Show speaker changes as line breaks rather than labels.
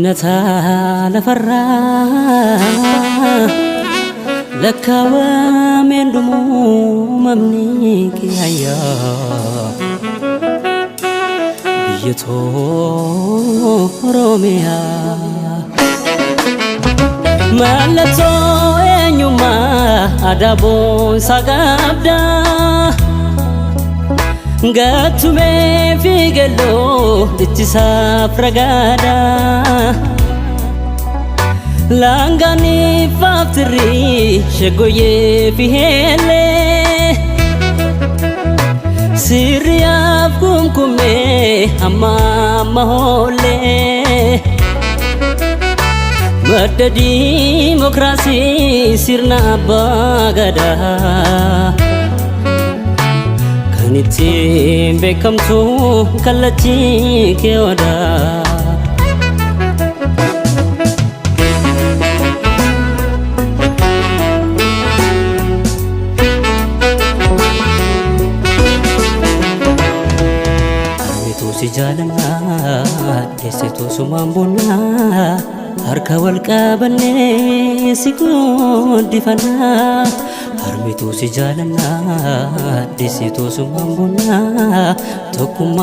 Jannata lafarraa lakkaawameen dhumuu mamni kiyayyaa biyya too Oromiyaa. Mallattoo eenyummaa aadaa boonsaa qabdaa. Gattumee fi galloo ittisaaf ragaadha. Laangaan faaftirri shaggooyyee fi heellee. Sirriyaaf kumkumee amma amma hoollee. Madda diimokiraasii sirna abbaa gadaa. Kan ittiin beekamtu kallachii kee odaa. Harmituu si jaalannaa deessituu sumaan boonnaa harka wal qabannee si guddifannaa. Harmituu si jaalannaa deessituu sumaan boonnaa tokkummaa.